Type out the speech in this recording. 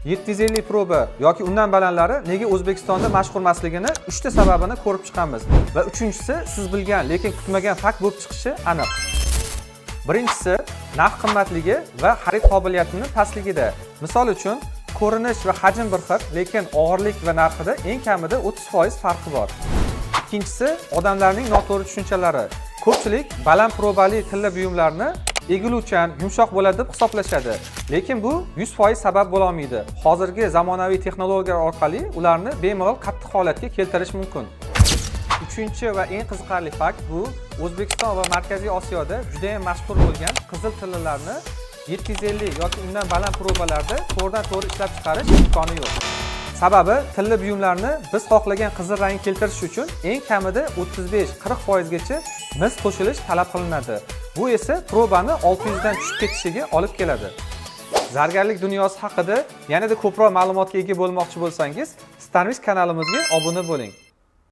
750 proba yoki undan balandlari nega O'zbekistonda mashhur emasligini uchta sababini ko'rib chiqamiz va uchinchisi siz bilgan, lekin kutmagan fakt bo'lib chiqishi aniq. Birinchisi, narx qimmatligi va xarid qobiliyatini pastligida. Misol uchun, ko'rinish va hajm bir xil, lekin og'irlik va narxida eng kamida 30% farqi bor. Ikkinchisi, odamlarning noto'g'ri tushunchalari. Ko'pchilik baland probali tilla buyumlarni egiluvchan, yumshoq bo'ladi deb hisoblashadi. Lekin bu 100% sabab bo'lolmaydi. Hozirgi zamonaviy texnologiyalar orqali ularni bemalol qattiq holatga keltirish mumkin. Uchinchi va eng qiziqarli fakt, bu O'zbekiston va Markaziy Osiyoda juda ham mashhur bo'lgan qizil tillalarni 750 yoki undan baland probalarda to'g'ridan to'g'ri ishlab chiqarish imkoni yo'q. Sababi, tilla buyumlarni biz xohlagan qizil rangga keltirish uchun eng kamida 35-40 foizgacha mis qo'shilish talab qilinadi. Bu esa probani 600 dan tushib ketishiga olib keladi. Zargarlik dunyosi haqida yanada ko'proq ma'lumotga ega bo'lmoqchi bo'lsangiz, Starmix kanalimizga obuna bo'ling.